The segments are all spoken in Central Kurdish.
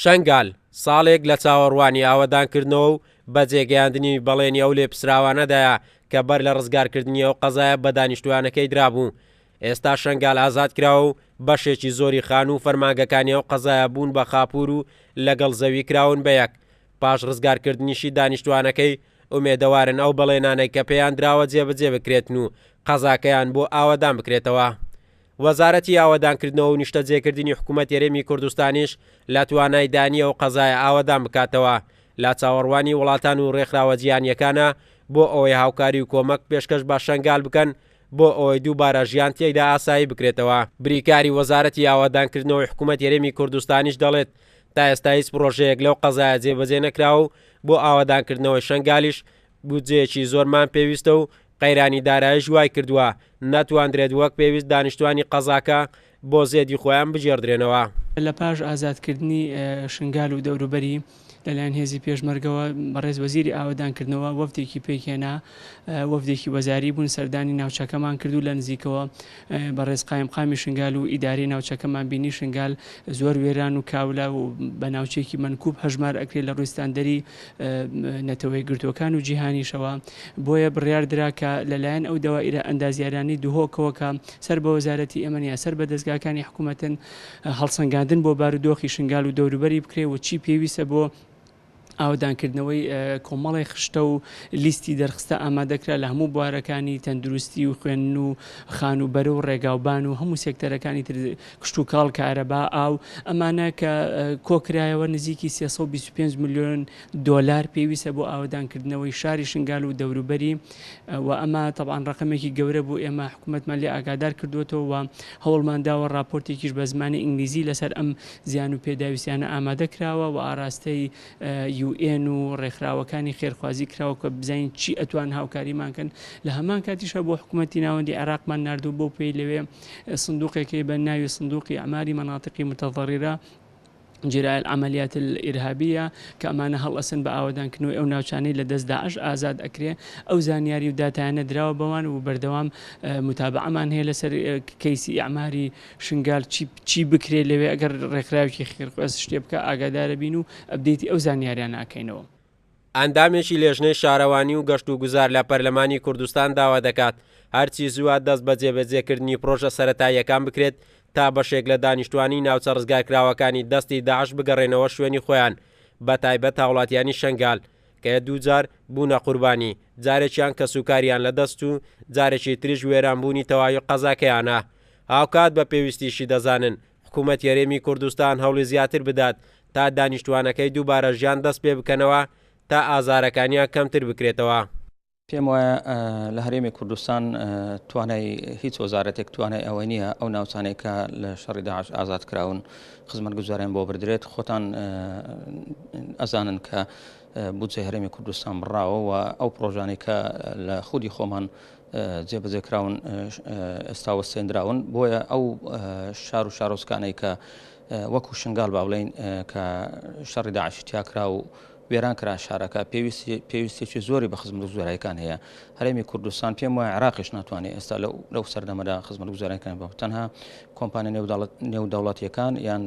شەنگال، ساڵێک لە چاوەڕوانی ئاوەدانکردنەوە و بەجێگەیاندنی بەڵێنی ئەو لێپسراوانەدایە کە بەر لە ڕزگارکردنی ئەو قەزایە بە دانیشتووانەکەی درابوو. ئێستا شەنگال ئازاد کراوە و بەشێکی زۆری خانوو و فەرمانگەکانی ئەو قەزایە بوون بە خاپوور و لەگەڵ زەوی کراون بە یەک. پاش ڕزگارکردنیشی دانیشتووانەکەی ئومێدەوارن ئەو بەڵێنانەی کە پێیان دراوە جێبەجێ بکرێتن و قەزاکەیان بۆ ئاوەدان بکرێتەوە. وەزارەتی ئاوەدانکردنەوە و نیشتەجێکردنی حکومەتی هەرێمی کوردستانیش لە توانایدا نییە ئەو قەزایە ئاوەدان بکاتەوە، لە چاوەڕوانی وڵاتان و رێکخراوە جیهانییەکانە بۆ ئەوەی هاوکاری و کۆمەک پێشکەش بە شەنگال بکەن بۆ ئەوەی دووبارە ژیان تێیدا ئاسایی بکرێتەوە. بریکاری وەزارەتی ئاوەدانکردنەوەی حکومەتی هەرێمی کوردستانیش دەڵێت، تا ئێستا هیچ پڕۆژەیەک لەو قەزایە جێبەجێ نەکراوە و بۆ ئاوەدانکردنەوەی شەنگالیش بودجەیەکی زۆرمان پێویستە و قەیرانی داراییش وایکردووە نەتواندرێت وەک پێویست دانیشتوانی قەزاکە بۆ زێدی خۆیان بگێڕدرێنەوە. لە پاش ئازادکردنی شنگال و دەوروبەری لەلایەن هێزی پێشمەرگەوە، بەڕێز وەزیری ئاوەدانکردنەوە وەفدێکی پێکهێنا، وەفدێکی وەزاری بوون، سەردانی ناوچەکەمان کرد و لە نزیکەوە بەڕێز قایمقامی شنگال و ئیدارەی ناوچەکەمان بینی، شنگال زۆر وێران و کاولە و بە ناوچەیەکی مەنکوب هەژمار ئەکرێت لە ڕووی ستاندەری نەتەوەیەکگرتووەکان و جیهانیشەوە، بۆیە بڕیار درا کە لەلایەن ئەو دەوائیرە ئەندازیارانەی دهۆکەوە کە سەر بە وەزارەتی ئێمەن یا سەر بە دەزگاکانی حکوومەتن هەڵسەنگاندن بۆ بارودۆخی شنگال و دەوروبەری بکرێ و چی پێویستە بۆ ئاوەدانکردنەوەی کۆمەڵێک خشتە و لیستی دەرخستە ئامادەکرا لە هەموو بوارەکانی تەندروستی و خوێندن و خانووبەرە و ڕێگاوبان و هەموو سێکتەرەکانی تر کشتوکاڵ، کارەبا، ئاو، ئەمانە کە کۆکرایەوە نزیکی 325 ملیۆن دۆلار پێویستە بۆ ئاوەدانکردنەوەی شاری شنگال و دەوروبەری و ئەمە تەبعەن ڕەقەمێکی گەورە بوو ئێمە حکوومەتمان لێ ئاگادار کردووەتەوە و هەوڵمان داوە ڕاپۆرتێکیش بە زمانی ئینگلیزی لەسەر ئەم زیان و پێداویستیانە ئامادە کراوە و ئاراستەی یو ئێن و ڕێکخراوەکانی خێرخوازی کراوە کە بزانین چی ئەتوان هاوکاریمان کەن لە هەمان کاتیشا بۆ حکوومەتی ناوەندی عێراقمان ناردوو بەو پێی لەوێ سندوقێک هەیە بە ناوی سندوقی ئەعماری مەناتقی متضررە جراء العملیات الارهابیە کە ئەمانە هەڵئەسن بە ئاوەدانکردنەوەی ئەو ناوچانەی لە دەست داعش ئازاد ئەکرێ ئەو زانیاری و داتایانە دراوە بەوان و بەردەوام متابعەمان هەیە لەسەر کەیسی ئیعماری شنگال چی چی بکرێ لەوێ ئەگەر ڕێکخراوێکی خێرخواز شتێ بکا ئاگادارە بین و ئەپدەیتی ئەو زانیاریانە ئەکەینەوە. ئەندامێکی لێژنەی شارەوانی و گەشتوگوزار لە پەرلەمانی کوردستان داوا دەکات، هەرچی زووە دەست بە جێبەجێکردنی پرۆژە سەرەتاییەکان بکرێت تا بەشێک لە دانیشتوانی ناوچە ڕزگارکراوەکانی دەستی داعش بگەڕێنەوە شوێنی خۆیان، بەتایبەت هاوڵاتیانی شەنگال کە دووجار بوونە قوربانی، جارێکیان کەسوکاریان لەدەست و جارێکی تریش وێرانبوونی تەواوی قەزاکەیانە. هاوکات بە پێویستیشی دەزانن حکومەتی هەرێمی کوردستان هەوڵی زیاتر بدات تا دانیشتوانەکەی دووبارە ژیان دەست پێ بکەنەوە تا ئازارەکانیان کەمتر بکرێتەوە. پێم وایە لە هەرێمی کوردستان توانای هیچ وەزارەتێک توانای ئەوە نییە ئەو ناوچانەی کە لە شەڕی داعش ئازاد کراون خزمەتگوزاریان بۆ بردرێت خۆتان ئەزانن کە بودجەی هەرێمی کوردستان بڕاوە و ئەو پرۆژانەی کە لە خودی خۆمان جێبەجێ کراون ئێستا وەستێندراون بۆیە ئەو شار و شارۆچکانەی کە وەکو شنگال با بڵێین کە شەڕی داعشی تیاکرا و وێران کرا شارەکە پێویستێکی زۆری بە خزمەتگوزاریەکان هەیە هەرێمی کوردستان پێم وایە عێراقیش ناتوانێت ئێستا لەو سەردەمەدا خزمەتگوزاریەکان بە تەنها کۆمپانیا نێودەوڵەتیەکان یان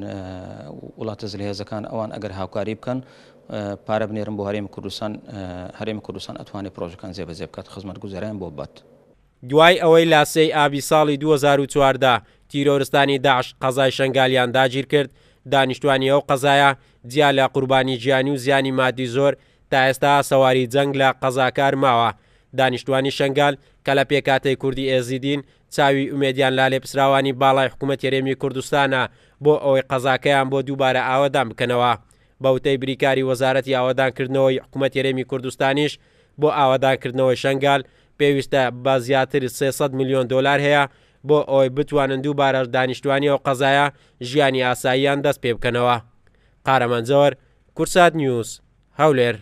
وڵاتە زلهێزەکان ئەوان ئەگەر هاوکاری بکەن پارە بنێرن بۆ هەرێمی کوردستان، هەرێمی کوردستان ئەتوانێت پرۆژەکان جێبەجێ بکات، خزمەتگوزاریان بۆ ببات. دوای ئەوەی لە سێی ئابی ساڵی 2014 تیرۆرستانی داعش قەزای شەنگالیان داگیرکرد، دانیشتوانی ئەو قەزایە جیا لە قوربانی گیانی و زیانی مادی زۆر، تا ئێستا سواری جەنگ لە قەزاکار ماوە. دانیشتوانی شەنگال کە لە پێکهاتەی کوردی ئێزیدین، چاوی ئومێدیان لا لێپسراوانی باڵای حکومەتی هەرێمی کوردستانە بۆ ئەوەی قەزاکەیان بۆ دووبارە ئاوەدان بکەنەوە. بە وتەی بریکاری وەزارەتی ئاوەدانکردنەوەی حکومەتی هەرێمی کوردستانیش، بۆ ئاوەدانکردنەوەی شەنگال پێویستە بە زیاتر 300 ملیۆن دۆلار هەیە بۆ ئەوەی بتوانن دووبارە دانیشتوانی ئەو قەزایە ژیانی ئاساییان دەست پێبکەنەوە. قارەمان جەوەر، کوردسات نیوز، هەولێر.